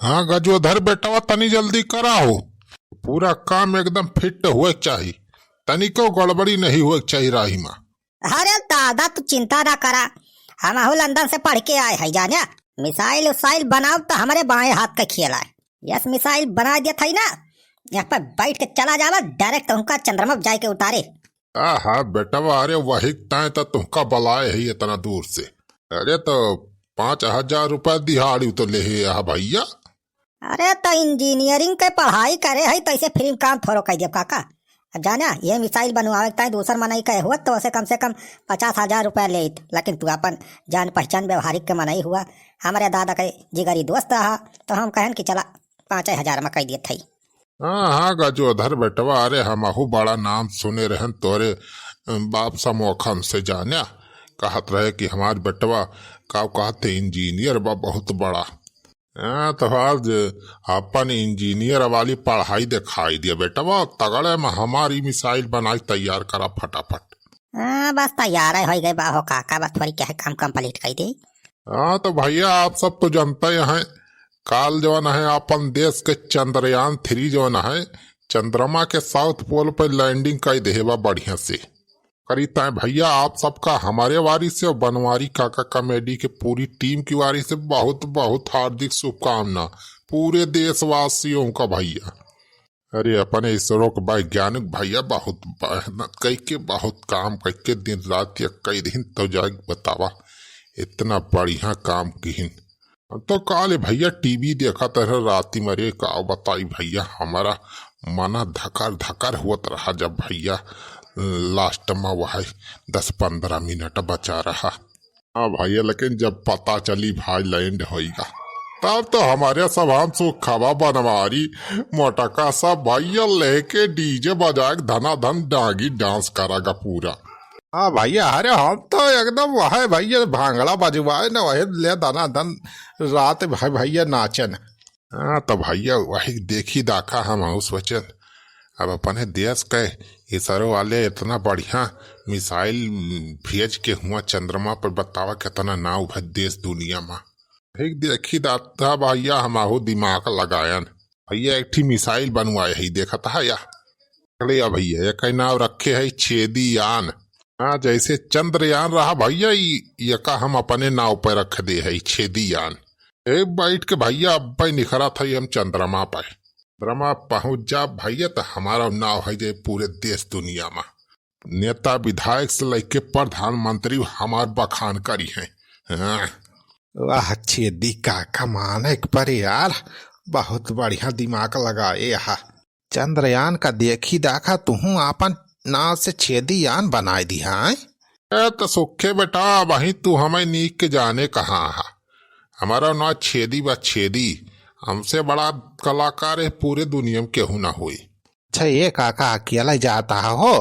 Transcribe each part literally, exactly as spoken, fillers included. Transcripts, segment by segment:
हाँ गजोधर बेटवा, तनी जल्दी करा हो, पूरा काम एकदम फिट हुए के चाही, तनिको गड़बड़ी नहीं हुए के चाही राही मा। अरे दादा, तू चिंता ना करा, हमहू लंदन से पढ़ के आए है जाने, मिसाइल उसाइल बनाओ तो हमरे बाएं हाथ का खेल है। यस, मिसाइल बना देत है ना, यहाँ पर बैठ के चला जावा, डायरेक्ट उनका चंद्रमा पे जाए के उतारे। आहा बेटवा, अरे वही ताय तो तुमका बुलाए है इतना दूर से। अरे तो पाँच हजार रुपया दिहाड़ी तो ले है यहाँ भैया। अरे तो इंजीनियरिंग के पढ़ाई करे है तो ऐसे फ्री में काम थोड़ो कर देब काका। अब जाना, ये मिसाइल बनवावे के ताय दूसर मनई के होत तो उसे कम से कम पचास हजार रुपया लेत, लेकिन तू अपन जान पहचान व्यवहारिक के मनई हुआ, हमरे दादा के जिगरी दोस्त रहा, तो हम कहन कि चला पाँच हजार में कह देत है। हाँ, हाँ, गजोधर बेटवा, अरे हमहू बड़ा नाम सुने रहन तोरे, अम, बाप समोखन से जान्या, कहत रहे कि हमार बेटवा, का कहत थे, इंजीनियर बा बहुत बड़ा। हाँ, तो आज अपन इंजीनियर वाली पढ़ाई दिखाई दिया बेटवा, तगड़े में हमारी मिसाइल बनाई तैयार करा फटाफट। हाँ, बस तैयार है, हो गए बा हो काका, बस थोड़ी क्या है काम कंप्लीट कर दे। हाँ, तो भैया, आप सब तो जानते हैं, काल जवन है, अपन देश के चंद्रयान थ्री जवन है, चंद्रमा के साउथ पोल पे लैंडिंग कर देहे बा बढ़िया से। करी ताय भैया, आप सबका हमारे वारी से और बनवारी काका कॉमेडी के पूरी टीम की वारी से बहुत, बहुत हार्दिक शुभकामना पूरे देशवासियों का भैया। अरे, अपने इसरो के वैज्ञानिक भैया बहुत मेहनत कइके, बहुत काम कइके, दिन रात एक कई दिन तो जाके बतावा, इतना बढ़िया काम किहिन। हम तो काले भैया टीवी देखत रहे राती में, अरे का बताई भैया, हमारा मना धकर धकर होत रहा जब भैया लास्ट में वह दस पन्द्रह मिनट बचा रहा। हाँ भैया, लेकिन जब पता चली भाई लैंड होइगा, तब तो हमारे सब हम सुखवा बनवारी मोटका सब भैया लेके डीजे बजा के धनाधन डांगी डांस करागा पूरा। हाँ भैया, अरे हम तो एकदम वह भैया भांगड़ा बजवाए न, वही ले धनाधन रात भर भैया नाचन। हाँ, तो भैया, वही देखी दाखा हम हूँ सोचन, अब अपने देश के इसरो वाले इतना बढ़िया मिसाइल भेज के हुआ चंद्रमा पर, बतावा कितना नाव भा देश दुनिया में। ठीक देखी दाखा भैया, हम आहू दिमाग लगायन। भैया, एक ठी मिसाइल बनवाए है, देखत है या? अरे या भैया, एक नाव रखे है छेदी यान। हाँ, जैसे चंद्रयान रहा भैया, ई, एका हम अपने नाव पे रख दे है, छेदी यान। ए, बैठ के भैया, अब निखरत है हम चंद्रमा पे। चंद्रमा पहुँच जा भैया, तो हमारा नाव है जे पूरे देश दुनिया में। नेता विधायक से लेके प्रधानमंत्री हमार बखान करी हैं। हाँ। वाह, छेदी काका, माने के परे यार, बहुत बढ़िया दिमाग लगाए हा। चंद्रयान का देखी दाखा, तुहूँ आपन नाव से छेदी यान बनाए दिहा, हैं? ए, तो सुखे बेटा, वहीं तू हमें नीक के जाने कहाँ हा। हमारा नाव छेदी बा, छेदी। हमसे बड़ा कलाकार है पूरे दुनिया में केहू ना होई। अच्छा, ये काका, अकेले जाता हो?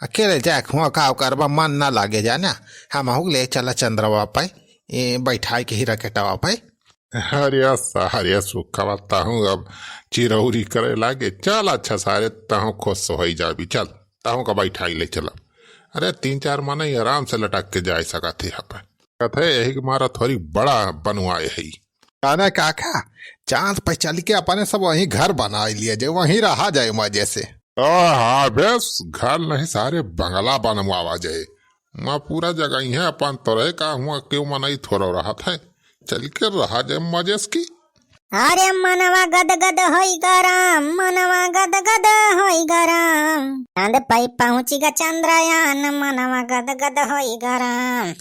अकेले जाए हुआ का करबा, मन ना लागे जाना। हमहू ले चला चंद्रमा पे, ए, बैठाई के ही रकेटवा पे। अरे सा-, अरे सुखवा, तहूँ अब चिरौरी करे लागे। चल अच्छा सारे, तहूँ खुश होई जाबी, चल, तहूँ का बैठाई ले चला। अरे तीन चार मनई आराम से लटक के जाए सकत ही यहाँ पे। कथे यही के मारा थोड़ी बड़ा बनवाए है। अरे काका, चांद पे चल के अपने सब वहीं घर बनाए लिए जाए, वहीं रहा जाए मजे से। ओ हाँ, बेस घर नहीं, सारे बंगला बनवावा जाए। वहाँ पूरा जगह ही है अपन, तो रहे का हुआ, क्यों मनई थोड़ा रहत है, चल के रहा जाए मजे से की। अरे मनवा गद गद होई गरम, मनवा गद गद होई गरम। चांद पे पहुँची गा चंद्रयान, मनवा गद गद होई गरम।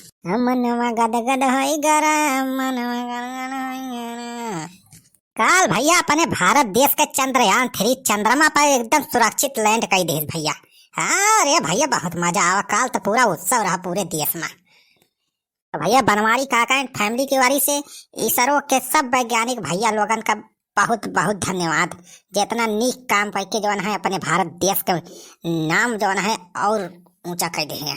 मनवा गद गद होई गरम, मनवा गद गद होई गरम। काल भैया अपने भारत देश के चंद्रयान थ्री चंद्रमा पर एकदम सुरक्षित लैंड कर देस भैया। हाँ रे भैया, बहुत मजा आवा। काल तो पूरा उत्सव रहा पूरे देश में। तो भैया बनवारी काका एंड फैमिली की वारी से इसरो के सब वैज्ञानिक भैया लोगन का बहुत बहुत धन्यवाद, जितना नीक काम करके जवन है अपने भारत देश के नाम जवन है और ऊंचा कर दे हैं।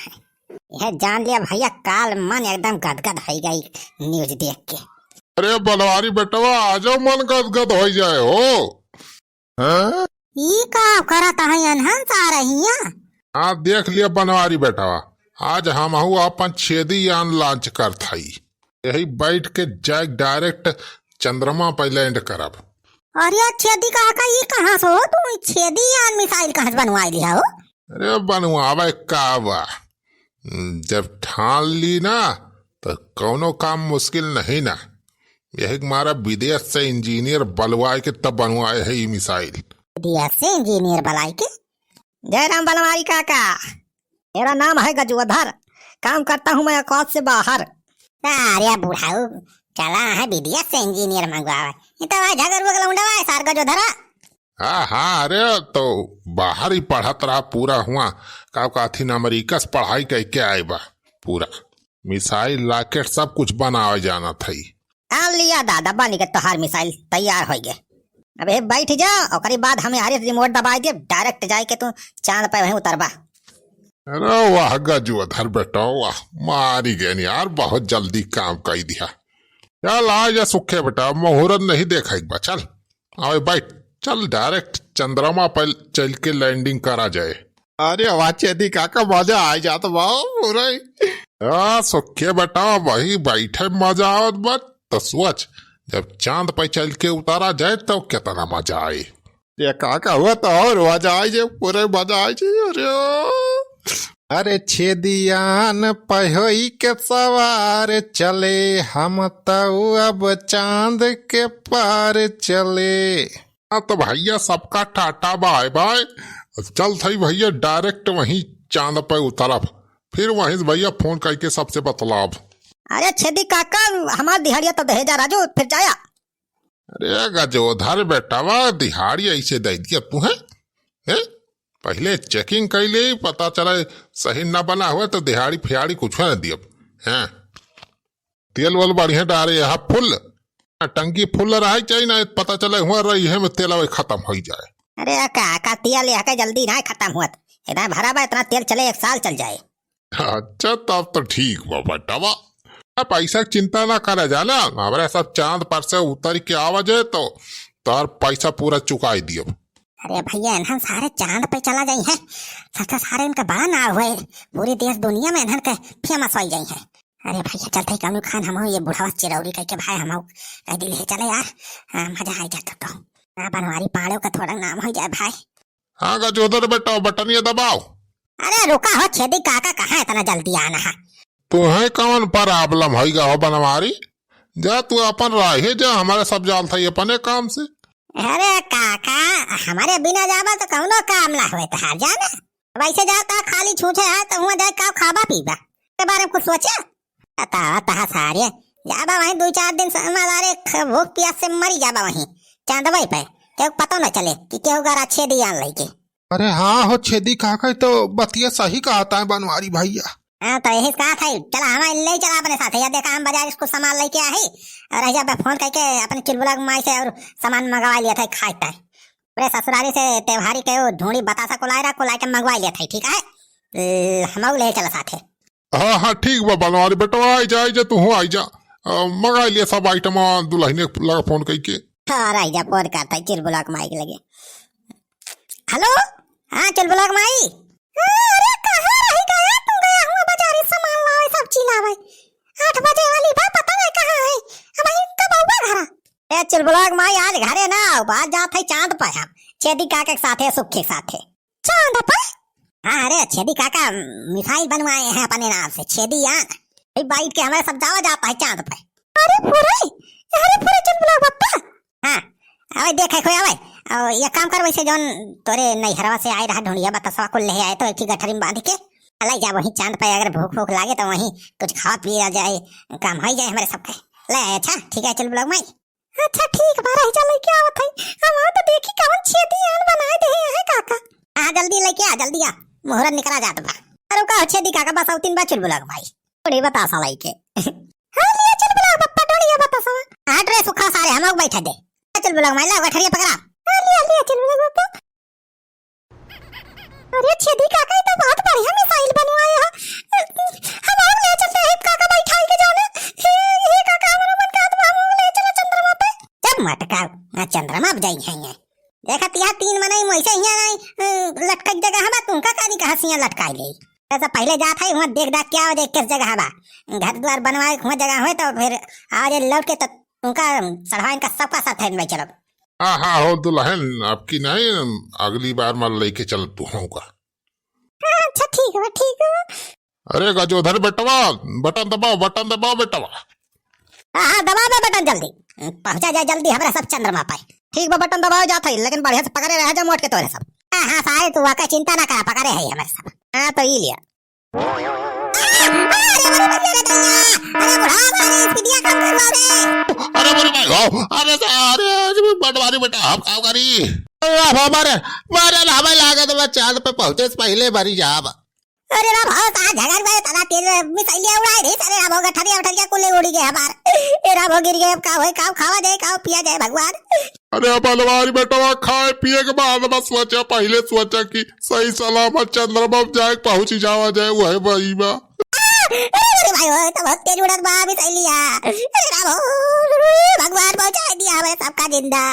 यह जान लिया भैया, काल मन एकदम गदगद हो गई न्यूज देख के। अरे बनवारी बेटवा, आ जाओ, मन गदगद हो जाए हो। हाँ? ई का करत है अनहन सा रहिया? हाँ, देख लिया बनवारी बेटवा, आज हमहू अपन छेदी यान लॉन्च करत हई। यही बैठ के जाए डायरेक्ट चंद्रमा पे land करब। अरे छेदी काका, ई कहाँ से हो तू? ई छेदी यान missile कहाँ से बनवाई लिहा हो? अरे बनवावे का बा, जब ठान ली ना तो कौनो काम मुश्किल नहीं ना। यही के मारा विदेश से engineer बलवाए के तब बनवाए है ई missile। विदेश से engineer बलाए के? जय राम बनवारी काका, मेरा नाम है गजोधर, काम करता हूँ मैं औकात से बाहर। अरे बुढ़ाऊ, चला है विदेश से engineer मंगवावे। ये तो भाई झगड़ुआ के लौंडवा है सार गजोधरा। हाँ, हाँ, अरे तो बाहर ही पढ़त रहा पूरा हुआ, का कहथिन अमेरिका से पढ़ाई करके आए बा पूरा। Missile rocket सब कुछ बनावे जानत है। आ लिया दादा, बन गए तोहार missile, तैयार हो गए। अब हे बैठ जा, ओकरी बाद हम यारे remote दबाई दे, direct जाए के तू चांद पे वहीं उतरबा। अरे वाह गजोधर बेटा वाह, मारी गए यार, बहुत जल्दी काम कर दिया। चल आ जा सुखे बेटा, मुहूर्त नहीं देखा एक बार, चल आवे बैठ, चल direct चंद्रमा पर चल के landing करा जाए। अरे वाह छेदी काका, मजा आ जात बा पूरे। हाँ सुखे बेटा, वही बैठे मजा आवत बा। तो सोच, जब चांद पे चल के उतारा जाए तो कितना मजा आए। ये काका हुआ तो और मजा आए जे, पूरे मजा आए जे। अरे अरे छेदियान पहोई के सवार चले, हम तऊ अब चांद के पार चले। हाँ तो भैया सबका टाटा bye bye। चल थई भैया direct वहीं चांद पे उतरब, फिर वहीं से भैया फोन करके सबसे बतलाब। अरे छेदी काका, हमार दिहाड़िया तो दहेजा राजू, फिर जाया। अरे गजोधर बेटवा, दिहाड़ी ऐसे दे दिया तू है, हैं? पहले checking कर ले, पता चला सही ना बना हुआ तो दिहाड़ी फिहाड़ी कुछ ना दियब। हैं? तेल वेल बढ़िया डारे, यहाँ full, टंकी full रहे चाहिए ना, पता चले हुआ रही है में तेल खत्म हो जाए। अरे काका, तेल यहाँ के जल्दी ना खत्म हुआ, इतना भरा बा, इतना तेल चले, एक साल चल जाए। अच्छा, तब तो ठीक बा बेटवा। अब पैसा के चिंता ना करे जाना, हमरा सब चांद पर से उतर के आवा जाए तो तोर पैसा पूरा चुकाई दियो। अरे भैया, इन्हन सारे चांद पे चला जाई हैं, सच्चा सारे इनका बड़ा नाम हुए, पूरी देश दुनिया में इन्हन के famous हो जाई हैं। अरे भैया, चलते ही कमरू खान हम ये बुढ़ावा चिरौरी कह के भाई हम कह दिल है, चले यार, आ, मजा आ जाता तो। ना बनवारी पाड़ो का थोड़ा नाम हो जाए भाई। हाँ गजोधर बेटा, बटनिया दबाओ। अरे रुका हो छेदी काका, कहाँ इतना जल्दी आना है? तुम्हें कौन problem होइगा हो बनवारी? जा तू अपन राहे जा, हमारे सब जाल था ये अपने काम से। अरे काका, हमारे बिना जाबा तो कौनो काम ना होए तहार, जाना। अब ऐसे जाता खाली छूछे है तो हुआ जाए का खाबा पीबा? के बारे में कुछ सोचा? बतावा तहा सारे, जाबा वहीं दो चार दिन से, हमारे ख-, भूख प्यास से मरी जाबा वहीं चांदवई पे, केहू पतो न चले कि केहू गरा छेदी आन लइके। अरे हाँ हो छेदी काका, तो बतिया सही कहता है बनवारी भैया। हाँ, तो यही कहा था, चला हमारे ले चला अपने साथ, या देखा हम बाजार इसको सामान लेके आए और रह जा फोन करके अपने चुलबुला के माई से और सामान मंगवा लिया था खाए था। पूरे ससुरारी से त्योहारी के वो ढूंढी बतासा कुलाए रहा, कुलाए के मंगवा लिया था, ठीक है? ए, हम ले चला साथे। हाँ, हाँ, ठीक बा बनवारी बेटवा, आई जा, आई जा, तू हो आई जा। अ, मंगा लिया सब item, अ, दुल्हने लगा फोन कइके। हाँ, आई जा, फोन करता है चुलबुला के माई के लगे। हेलो, हाँ, चुलबुला के माई। हाँ, अरे, कहाँ रह गया तू? गया हुआ बाजारी सामान लावे, सब्जी लावे। आठ बजे वाली बा, पता नहीं कहाँ है। अब आई कब आऊबा घरा? ए, चुलबुला के माई, आज घरे ना आऊबा, आज जात है चांद पे हम। छेदी काका के साथे, सुखी के साथे। चांद पे? हाँ, अरे, छेदी काका missile बनवाए हैं अपने नाम से, छेदी यान। भाई, बैठ के हमारे सब जावा जाता है चांद पे। अरे फुरे, अरे फुरे, चुलबुला बप्पा। हाँ, अबे देख, है कोई आवे। और ये काम कर, वैसे जौन तोरे नैहरवा से आए रहा ढूंढिया बतासवा कुल ले आए, तो एक ही गठरी में बांध के ले जा वहीं चांद पे। अगर भूख भूख लागे तो वहीं कुछ खा पिया जाए, काम हो जाए हमारे सबके। ले आए, अच्छा, ठीक है, चुलबुला के माई। अच्छा ठीक बा, रह जा, लइके आवत हई। हम आओ तो देखी कवन छेदी आन बनाए दे हैं काका। हाँ, जल्दी लइके आ, जल्दी आ, मुहूर्त निकला जात बा। अरे का छेदी काका, बस अउतिन बा चुलबुला के माई। ढूंढी बतासा लइके। हाँ, लिया चुलबुला बप्पा, ढूंढिया बतासा। हट रे सुखा सारे, हम लोग बैठे दे। चुलबुला के माई, ला गठरिया पकड़ा। हाँ, लिया, लिया चुलबुला बप्पा। अरे छेदी काका, ये तो बहुत बढ़िया missile बनवाए हो। हम और ले चलते हैं काका, बैठाई के जाने। हे, हे काका, हमारा मन कहत बा, हम ले चला चंद्रमा पे। जब मटका, ना चंद्रमा पे जाई है ये। देखत यहाँ तीन मनई मोइसे हियाँ नहीं, अ, लटकत जगह बा, तुमका का नहीं कहाँ से हियाँ लटकाई ले। ऐसा पहले जात है, वहाँ देख दाख के आओ, देख किस जगह बा। घर द्वार बनवाए, वहाँ जगह होए तो फिर आज लौट के तो उनका चढ़ावा इनका सबका साथ है, मैं चलब। हाँ, हाँ, हो दुल्हन, अब की नहीं, अगली बार मैं लेके चल तू होगा। हाँ, अच्छा, ठीक है, ठीक है। अरे गजोधर बेटवा, बटन दबाओ, बटन दबाओ बेटवा। हाँ, हाँ, दबा दे बटन जल्दी, पहुँचा जाए जल्दी हमरा सब चंद्रमा पे। ठीक बा, बटन दबाओ जात है, लेकिन बढ़िया से पकड़े रह जा मोट के तोरे सब। हाँ, हाँ, सारे तू आके चिंता ना करा, पकड़े है हमारे सब। हाँ, तो ई लिया। अरे, अरे, अरे, अरे, अरे, अरे, बुढ़ा, मारे, स्पीडिया कम करवा दे। अरे, अरे, भाई, हो, अरे, सारे, अरे, पटवारी बेटा, हम का करी? अरे, अब हमारे, मारे ना, हमें लागत बा, चांद पे पहुंचे से पहले मरी जाब। अरे, बाप, हो, साला झगड़ गए, साला तेल मिसाइलिया उड़ाए रे, सारे राम हो, गठरिया, उठरिया कुल उड़ी गए हमार। ए, राम हो, गिर गए, अब का होए, का खावा जाए, का पिया जाए, भगवान। अरे, अब हमारी बेटवा खाए पिए के बाद बस सोचा, पहले सोचा कि सही सलामत चंद्रमा पे जाए, पहुंच जावा जाए, वह बड़ी बा। अरे, अरे भाई, वो तो बहुत तेज उड़त बा, अभी सही लिया। अरे राम हो, भगवान पहुंचा दिया हमें सबका जिंदा।